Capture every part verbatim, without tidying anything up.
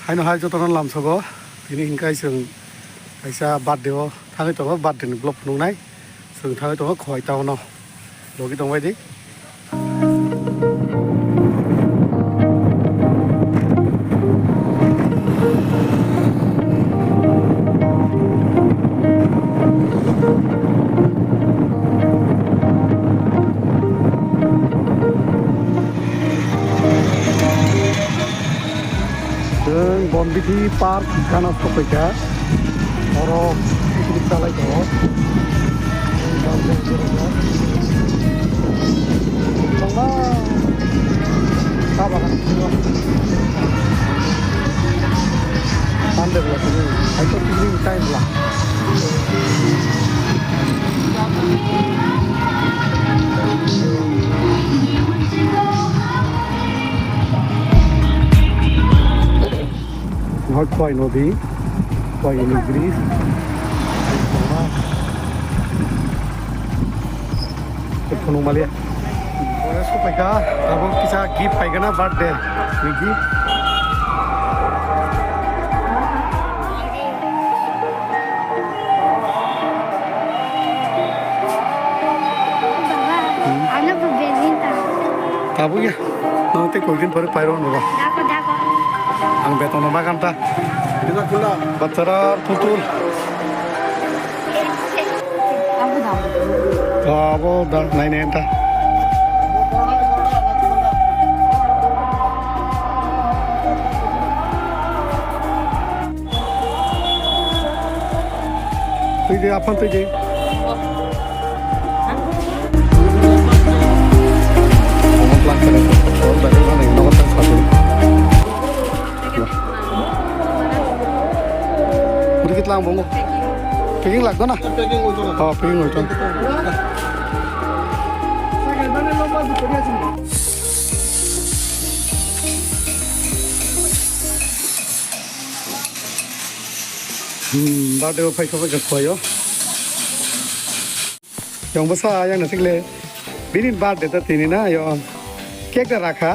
Haino hai jotono lamsogo, tini hinkai chwng kaisa birthday o thangwi tongo, birthday ni vlog phunuknai. Chwng thangwi tongo Khowai town o. Logi tongbai di. Chwng Bondithi Park gana sokphaikha. Oro picnic chalai tongo. Tongma. Sa bagan bisingo. Sunday bwla tini. Hai to picnic time bwla. Hoi Khowai nodi, Khowai ni bridge. Phunuk maliya. Oro sokphaikha, abo kisa gift paigana birthday ni gift. Baba, ano bo badminton. Tabuk ya. Nang tei koi din pore pairo no ba. Dako, dako. Ang beton no makan ta. Dila kula. Bacharar putul. Abo da. Oh, abo da, nai nai ta. Twi di, aphano twi di. Omo plan khe, omo plan khe, nogo tang sadi. Budi kitlang bongo. Packing lagdo na? Packing oito na. Oh, packing oito. Hmm, birthday o phai kha phai kha khoyo. Yong bwsa yang na sikle. Bini birthday ta tini na yo. Cake da rakha.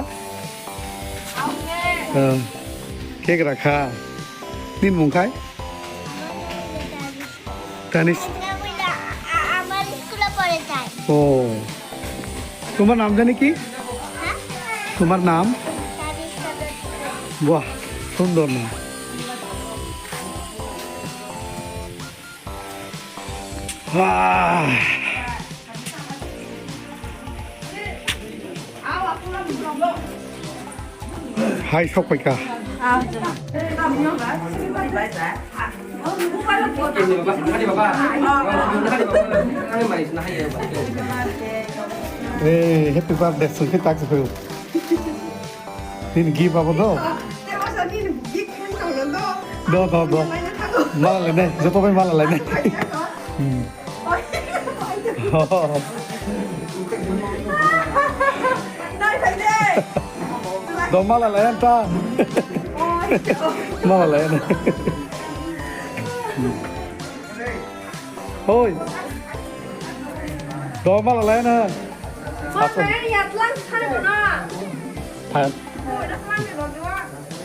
Ah, cake rakha. Din mung khai? Tanis. আমার স্কুলে পড়ে যায়। ও। তোমার নাম জানি কি? হ্যাঁ? তোমার নাম? তানিশা দত্ত। বাহ, সুন্দর নাম। Ah. Hai, sokphaikha. Eh, happy birthday, sungkhe tak se phaiyo. Nini gift abo do? Do, do, do. Mala lainai, joto bai mala lainai. Hmm. Do mala lai ta. Mala lai na. Oi. Do mala lai na. Phan.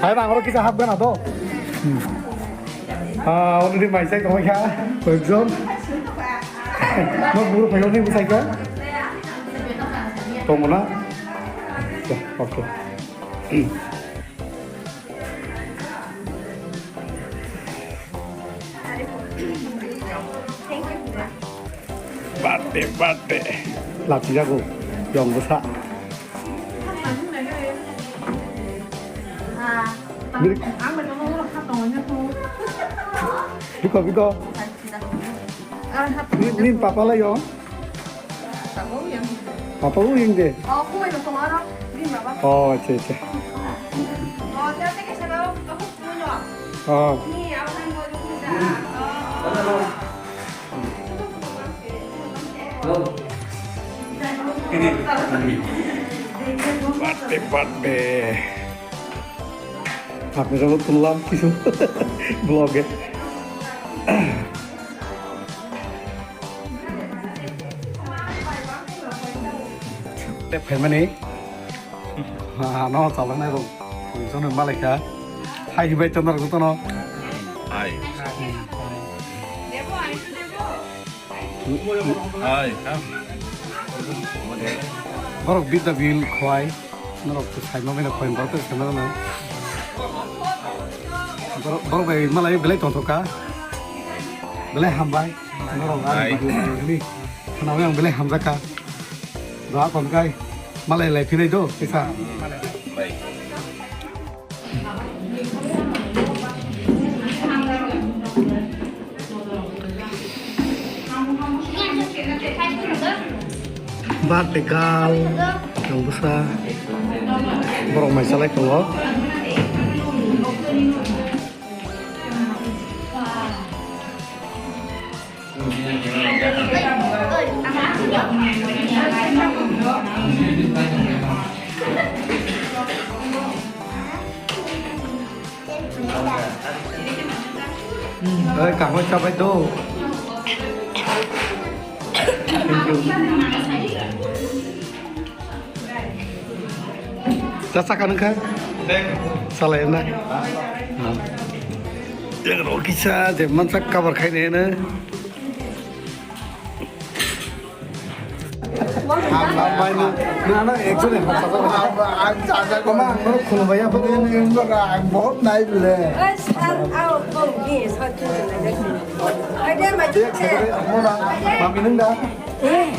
Hai, bang, oro kisa hapgana to. Hmm. Ah, already mai sai tongkha, koyekjon. No, buru phai, already sai kha. Tongmona? Okay. Birthday, birthday. Lachi jago, yong bwsa. Biko, biko. Ni, ni papa la yong? Papa uyang de. Oh, acha, acha. Oh. Birthday, birthday. Apni rok tullam kisu vlog e. Te phaimani, ano chaloknai rok, jono malaikha. Hai, bai, tong norok jotono. Hai. Hai. Borok bidda bil khwai. Norok to saima bina khwai, borok to saima bina. Borok, borok bai malai belai tongthok kha. Belai hambai. Norok ani bagwi ni khwnawi ang belai hamjakha. Doa kon kai. Malai lai phinai do, kisa. Bai. Birthday girl, ang bwsa borok mai chalai tongo. Oi, kaham chabai do. Thank you. Cha sakha nung kha? Salai na. Yang ro kisa je mansa cover khai ne na. Hambai no, na na ekjone hambai. Ama ang khulumbai ya, ang bahut nai bole. Mami nung da?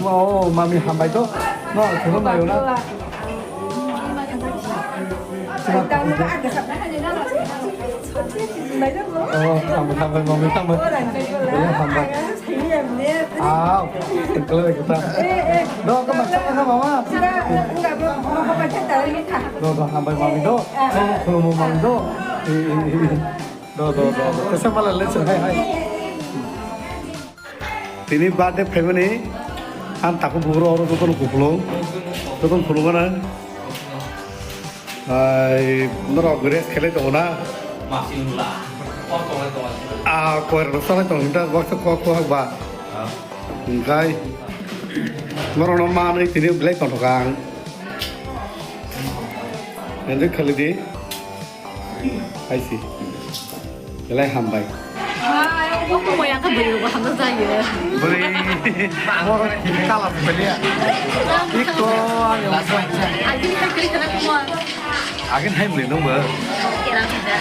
Oh, mami hambai to. No, khulumbai na. Oh, hambai, hambai, mami, hambai. Belai hambai. Ah, tengkol lagi kita. Do, ke macam mana, mama? Do, do, hambai, mami, do. Khulumu, mami, do. Do, do, do, do. Kesa malah lecen, hai, hai. Tini birthday phaimani ang takhuk buphuru oro jotono kupulung, jotono khulumana. Ai, norok rest khelai tongo na? Ah, koirok salai tongo, hinta baksa kok kok ba. Hingkai norokno manwi tini belai tongthok ang. Enjoy khalai di. Hai si. Belai hambai. Bo kok yang kebeli gua hambai saya. Beri. Borok kini kalah sekali ya. Iko yang. Agin hai kiri kena semua. Agin hai beli nunggu. Kira tidak.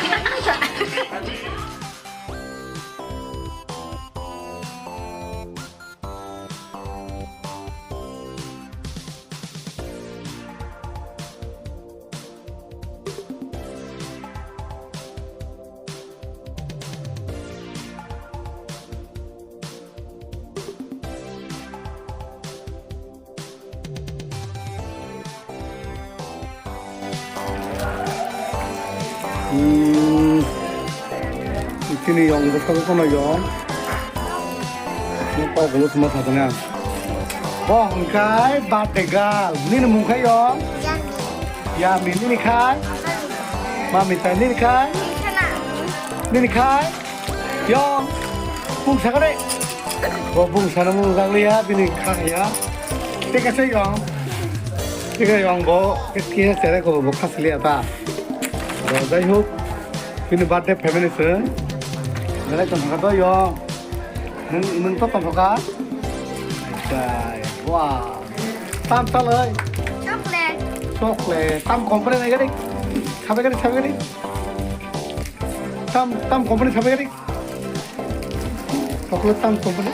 Hmm. Chini yong bwskango kono yong. Ni kok bolo suma sa tong ya. Bo hwnkhai birthday girl. Nini mung khai yong? Yami nini khai? Mami tai nini khai? Nini khai? Yong, bung sakha de. Bo bung sana mung jang liya, bini kha ya. Thik ase yong. Thik ase yong bo, kisa sere ko bo khas liya ta. Ro jai hok, bini birthday family se. Belai tong kha to yong. Nung, nung to tong kha? Jai, wah. Tam salai. Chocolate. Chocolate. Tam company nai gari. Khabe gari, khabe gari. Tam, tam company sabai gari. Chocolate tam company.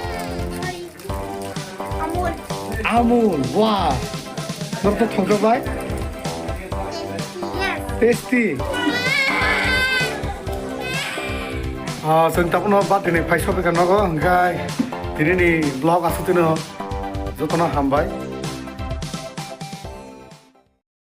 Amul. Amul, wah. Norok to thokjak bai? Yes. Tasty. Ah, chwng tabukno birthday ni phai sopikha nogo, hwnkhe tini ni vlog aswk tino jotono hambai.